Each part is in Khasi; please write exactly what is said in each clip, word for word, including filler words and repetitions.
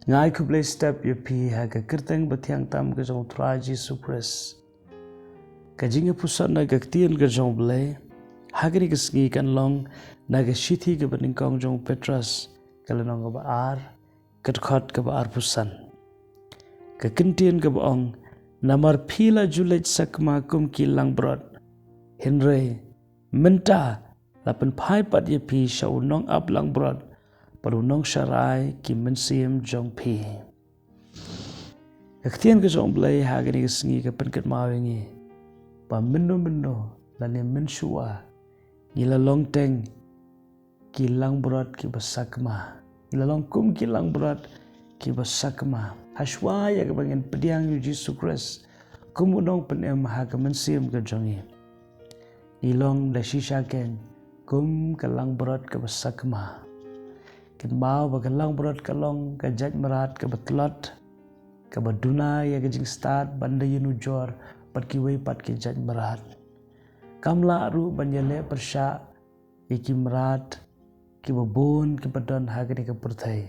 Nga ai khublei step ïa phi ha ka kyrteng bathiang tam ka jong u Trai Jisu Khrist. Ka jingïaphuson na ka ktien ka jong u Blei ha kane ka sngi kan long na ka shithi kaba nyngkong jong u Petros, ka lynnong kaba ar, ka dkhot kaba arphew san. Ka kyntien kaba ong, namar phi la ju leit sakma kum ki langbrot, hynrei mynta la pynphai pat ïa phi sha u nongap langbrot bad u nongsharai ki mynsiem jong phi. Ka ktien ka jong u Blei ha kane ka sngi ka pynkynmaw ïa ngi ba mynno mynno lane mynshuwa ngi la long teng ki langbrot kiba sakma. Ngi la long kum ki langbrot kiba sakma. Hashwa ïa kaba ngin pdiang ïa u Jisu Khrist kum u nongpynim ha ka mynsiem ka jong ngi, ngi long da shisha keiñ kum ka langbrot kaba sakma. Kynmaw ba ka langbrot ka long ka jait mrad kaba tlot, kaba duna ïa ka jingstad ban da ïanujor bad kiwei pat ki jait mrad. Kam lah ruh ban ïaleh pyrshah ïa ki mrad kiba bun kiba don ha kane ka pyrthei.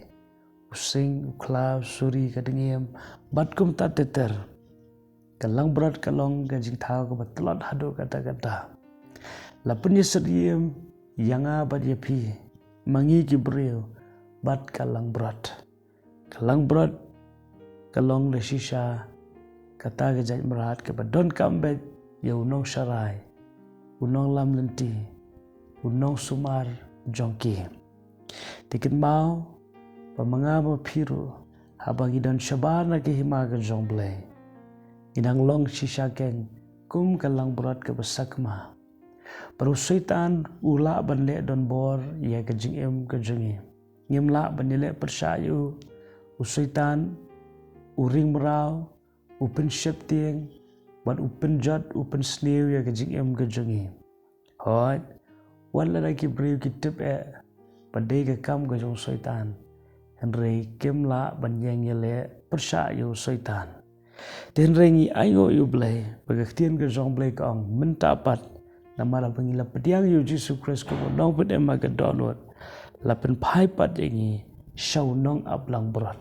U sing, u khla, u suri, ka dngiem bad kumta ter ter. Ka langbrot ka long ka jingthaw kaba tlot haduh katta katta. La pynïasyriem ïa nga bad ïa phi, ma ngi ki briew, bad ka langbrot. Ka langbrot ka long da shisha kata ka jait mrad kaba donkam beit ïa u nongsharai, u nonglam lynti, u nongsumar jong ki. Te kynmaw ba ma nga ma phi ruh, haba ngi don shabar na ka hima ka jong u Blei, ngi dang long shisha keiñ kum ka langbrot kaba sakma. Bad u Soitan u lah ban leh donbor ïa ka jingim ka jong ngi. Ngim lah ban ïaleh pyrshah ïa u. U Soitan u ring mraw, u pynsheptieng bad u pynjot, u pynsniew ïa ka jingim ka jong ngi. Hooid, wat lada ki briew ki tip eh ba dei ka kam ka jong u Soitan, hynrei kim lah ban ïeng ïaleh pyrshah ïa u Soitan. Te hynrei ngi ainguh ïa u Blei ba ka ktien ka jong u Blei ka ong, mynta pat, namar ba ngi la pdiang ïa u Jisu Khrist kum u nongpynim ha ka dohnud, la pynphai pat ïa ngi sha u nongap langbrot.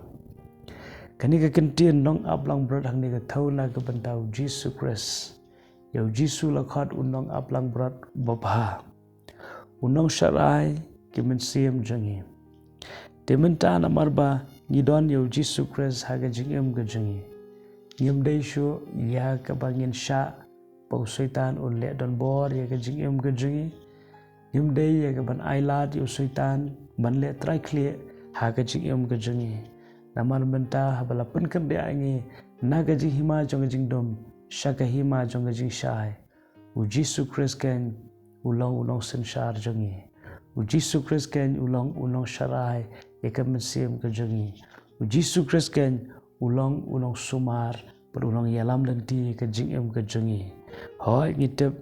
Kane ka kyntien nongap langbrot hangne ka thew na ka bynta u Jisu Khrist. Ïa u Jisu la khot u nongap langbrot babha, u nongsharai ki mynsiem jong ngi. Te mynta namar ba ngi don ïa u Jisu Khrist ha ka jingim ka jong ngi, ngim dei shuh ïa kaba ngin shah ba u Soitan un leh donbor ïa ka jingim ka jong ngi. Ngim dei ïa kaban ailad ïa u Soitan ban leh trai khlieh ha ka jingim ka jong ngi. Namar mynta haba la pynkynriah ïa ngi na ka jinghima jong ka jingdum sha ka hima jong ka jingshai, u Jisu Khrist keiñ u long u nongsynshar jong ngi. U Jisu Khrist keiñ u long u nongsharai ïa ka mynsiem ka jong ngi. U Jisu Khrist keiñ u long u nongsumar bad u nongïalam lynti ïa ka jingim ka jong ngi. Hooid, ngi tip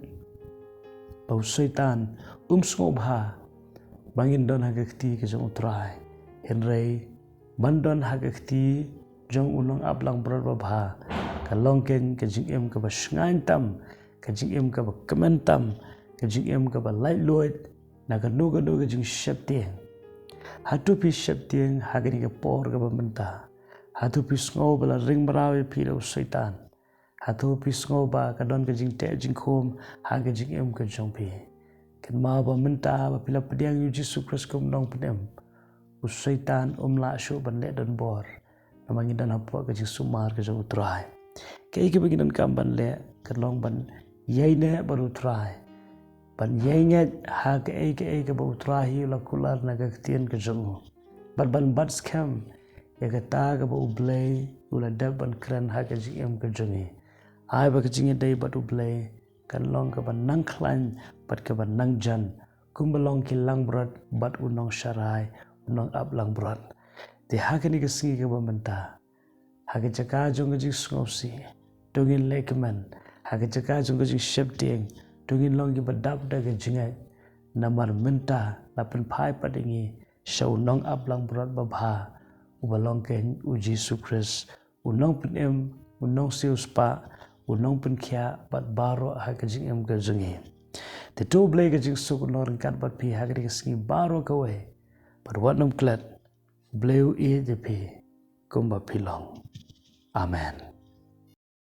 ba u Soitan um sngewbha ba ngin don ha ka kti ka jong u Trai. Hynrei ban don ha ka kti jong u nongap langbrot babha ka long keiñ ka jingim kaba shngaiñ tam, ka jingim kaba kmen tam, ka jingim kaba laitluid na kano kano ka jingsheptieng. Hato phi sheptieng ha kane ka por kaba mynta? Hato phi sngew ba la ring mraw ïa phi da u Soitan? Hato phi sngew ba ka don ka jingteh jingkhum ha ka jingim ka jong phi? Kynmaw ba mynta ba phi la pdiang ïa u Jisu Khrist kum u nongpynim, u Soitan um lah shuh ban leh donbor. Namar ngi don hapoh ka jingsumar ka jong u Trai. Kaei kaba ngi donkam ban leh ka long ban ïaineh bad u Trai, ban ïaingeit ha kaei kaei kaba u Trai hi u la kular na ka ktien ka jong u, bad ban bat skhem ïa kata kaba u Blei u la dep ban kren ha ka jingim ka jong ngi. Ai ba ka jingïadei bad u Blei kan long kaba nang khlaiñ bad kaba nang jan, kumba long ki langbrot bad u nongsharai, u nongap langbrot. Te ha kane ka sngi kaba mynta, ha ka jaka jong ka jingsngewsih, to ngin leh kmen. Ha ka jaka jong ka jingsheptieng, to ngin long kiba dap da ka jingngeit. Namar mynta la pynphai pat ïa ngi sha u nongap langbrot babha, uba long keiñ u Jisu Khrist, u nongpynim, u nongsiewspah, u nongpynkhiah bad baroh ha ka jingim ka jong ngi. Te to u Blei ka jingsuk un long ryngkat bad phi ha kane ka sngi baroh kawei. Bad wat nym klet, u Blei u ïeit ïa phi. kumba phi long. Amen.